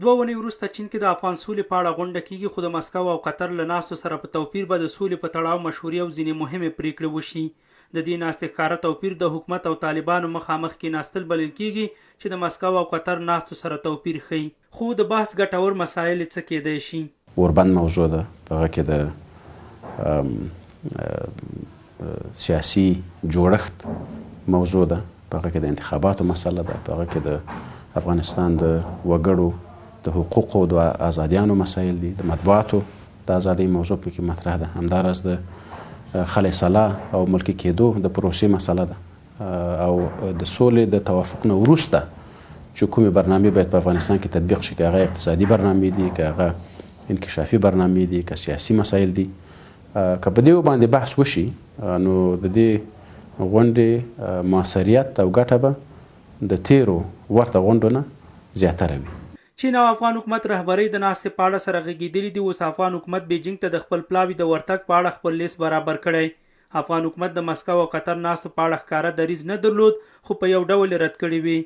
دوه اونۍ وروسته چین کې د افغان سولې په اړه غونډه کېږي، خو د مسکو او قطر له ناستو سره په توپیر به د سولې په تړاو مشورې او ځینې مهمې پرېکړې وشي. د دې ناستې ښکاره توپیر د حکومت او طالبانو مخامخ کېناستل بلل کېږي چې د مسکو او قطر ناستو سره توپیر ښيي. خو د بحث ګټور مسایل یې څه کېدای شي؟ اوربند موضوع ده، په هغه کې د سیاسي جوړښت موضوع ده، په هغه کې د انتخاباتو مسله ده، په هغه کې د افغانستان د وګړو د حقوقو د ازادیانو مسایل دي، د مطبوعاتو د ازادۍ موضوع پکې مطرح ده، همداراز د خلع سلا او ملکي کېدو د پروسې مسله ده او د سولې د توافق نه وروسته چې کومې برنامې باید په افغانستان کې تطبیق شي، که هغه اقتصادي برنامې دي، که هغه انکشافي برنامې دي، که سیاسي مسایل دي، که په دې باندې بحث وشي نو د دې غونډې موثریت او ګټه به د تېرو ورته غونډو نه زیاتره وي. چین او افغان حکومت رهبرۍ د ناستې په اړه سره غږېدلي دي، اوس افغان حکومت بیجینګ ته د خپل پلاوي د ورتګ په اړه خپل لیست برابر کړی. افغان حکومت د مسکو او قطر ناستو په اړه ښکاره دریځ نه درلود، خو په یو ډول یې رد کړې وې.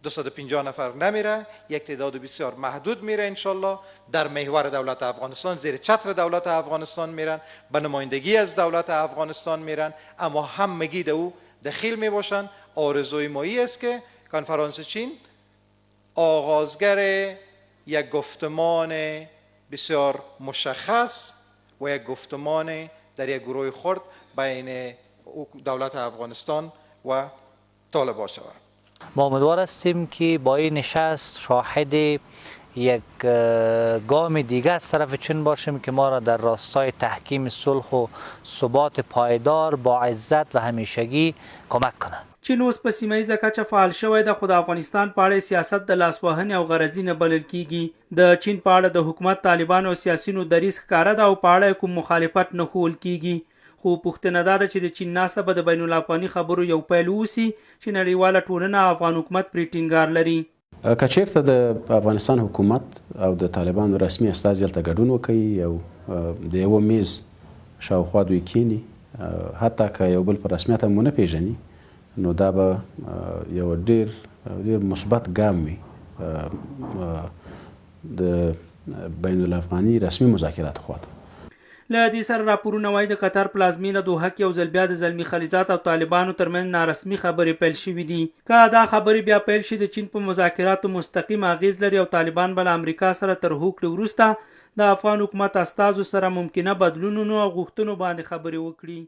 250 نفر نمیره، یک تعداد بسیار محدود میره انشالله، در محور دولت افغانستان، زیر چتر دولت افغانستان میرن، به نمایندگی از دولت افغانستان میرن، اما همگی در او دخیل میباشن. آرزوی مایی است که کنفرانس چین آغازگر یک گفتمان بسیار مشخص و یک گفتمان در یک گروه خرد بین دولت افغانستان و طالبان شود. ما امیدوار هستیم که با این نشست شاهد یک گام دیگه از طرف چین باشیم که ما را در راستای تحکیم صلح و ثبات پایدار با عزت و همیشگی کمک کنه. چین اوس په سیمه ییزه کچه فعال شوی ده، خو د افغانستان په اړه یې سیاست د لاسوهنې او غرضي نه بلل کیږي. د چین په اړه د حکومت، طالبانو او سیاسیونو دریځ ښکاره ده او په اړه یې کوم مخالفت نه ښوول کیږي. خو پوښتنه دا ده چې د چین ناسته به د بین الافغاني خبرو یو پیل اوسي چې نړیواله ټولنه او افغان حکومت پرې ټینګار لري. که چېرته د افغانستان حکومت او د طالبانو رسمي استازي هلته ګډون وکړي او د یوه میز شاوخوا دوی کېني، حتی که یو بل په رسمیت هم ونه پېژني، نو دا به یو ډېر ډېر مثبت ګام وي د بین الافغاني رسمي مذاکراتو خواته. له دې سره راپورونه وايي، د قطر پلازمېنه دوحه کې یو ځل بیا د زلمي خلیلزاد او طالبانو ترمنځ نارسمي خبرې پیل شوې دي. که دا خبرې بیا پیل شي، د چین په مذاکراتو مستقیم اغېز لري او طالبان به له امریکا سره تر هوکړې وروسته د افغان حکومت استازو سره ممکنه بدلونونو او غوښتنو باندې خبرې وکړي.